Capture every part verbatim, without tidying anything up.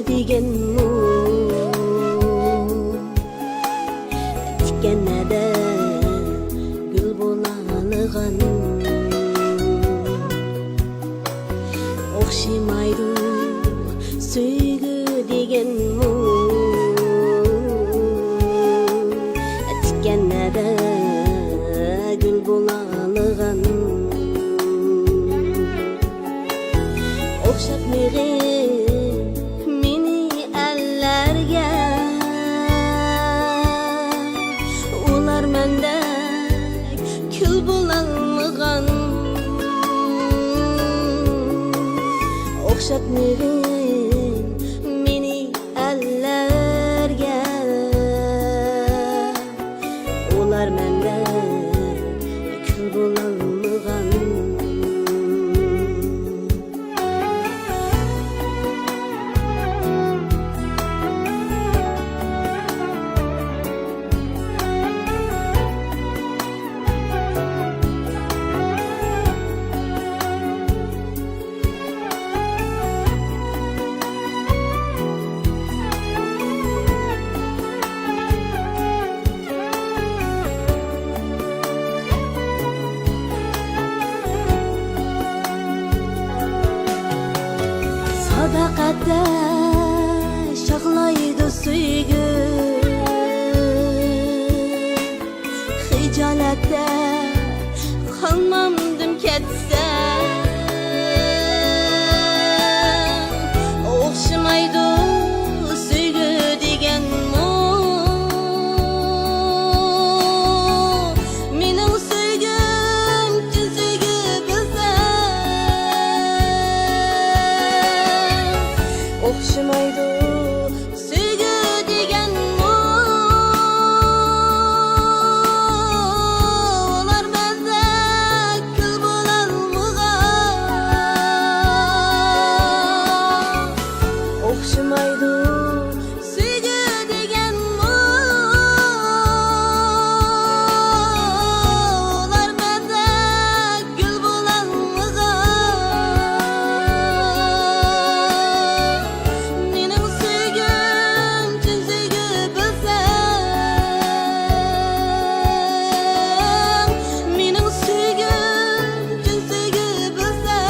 دېگەنمۇ تىكەنلەردە گۈل بولالىغان. ئوخشىمايدۇ سۆيگۈ دېگەنمۇ تىكەنلەردە گۈل بولالىغان. ئوخشاتمىغىن مېنى ئەللەرگە، ئۇلار مەندەك كۈل بولالمىغان. ئوخشاتمىغىن مېنى ئەللەرگە، ئۇلار مەندەك كۈل بولالمىغان. ساداقەتتە شاخلايدۇ سۆيگۈ، خىجالەتتە قالمامدىم كەتسەم. ئوخشىمايدۇ سۆيگۈ دېگەنمۇ مېنىڭ سۆيگۈم چىن سۆيگۈ بىلسەڭ. ئوخشىمايدۇ سۆيگۈ دېگەنمۇ ئۇلار مەندەك كۈل بولالمىغان. ئوخشىمايدۇ سۆيگۈ دېگەنمۇ ئۇلار مەندەك گۈل بولالمىغان. مېنىڭ سۆيگۈم چىن سۆيگۈ بىلسەڭ، مېنىڭ سۆيگۈم چىن سۆيگۈ بىلسەڭ.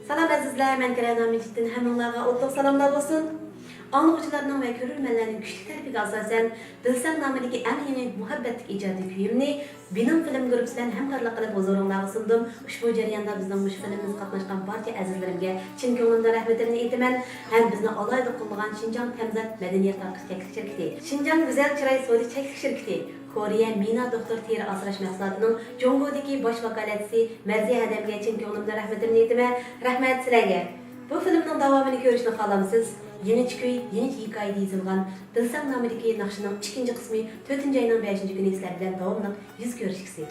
سالام ئەزىزلەر، مەن كىرەن ھامىدتىن ھەممىڭلارغا ئوتلۇق سالاملار بولسۇن. ئاڭلىغۇچىلارنىڭ ۋە كۆرۈرمەنلەرنىڭ كۈچلۈك تەلىپىگە ئاساسەن، بىلسەڭ نامىدىكى ئەڭ يېڭى مۇھەببەتلىك ئىجادىي كۆيۈمنى بىنىڭ فىلىم گۇرۇپپىسى بىلەن ھەمكارلىق قىلىپ ھۇزۇرۇڭلارغا سۇندۇم. ئۇشبۇ جەرياندا بىزنىڭ مۇشۇ فىلىمىمىزغا قاتناشقان بارچە ئەزىزلىرىمگە چىن كۆڭلۈمدىن رەھمىتىمنى ئېيتىمەن ھەم بىزنى ئالاھىدە قوللىغان شىنجاڭ تەمىزات مەدەنىيەت تارقىتىش چەكلىك شىركىتى، شىنجاڭ گۈزەل چىراي سودا چەكلىك شىركىتى، كورېيە مىنا دوختۇر تېرە ئاسراش مەھسۇلاتىنىڭ جۇڭگودىكى باش ۋاكالەتچىسى مەرزىيە ھەدەمگە چىن كۆڭلۈمدىن رەھمىتىمنى ئېيتىمەن. رەھمەت سىلەرگە! بۇ فىلىمنىڭ داۋامىنى كۆرۈشنى خالامسىز؟ يېڭىچە كۈي، يېڭىچە ھېكايىدە يېزىلغان بىلسەڭ نامىدىكى ناخشىنىڭ ئىككىنچى قىسمى تۆتىنچى ئاينىڭ بەشىنچى كۈنى سىلەر بىلەن داۋاملىق يۈز كۆرۈشكۈسى.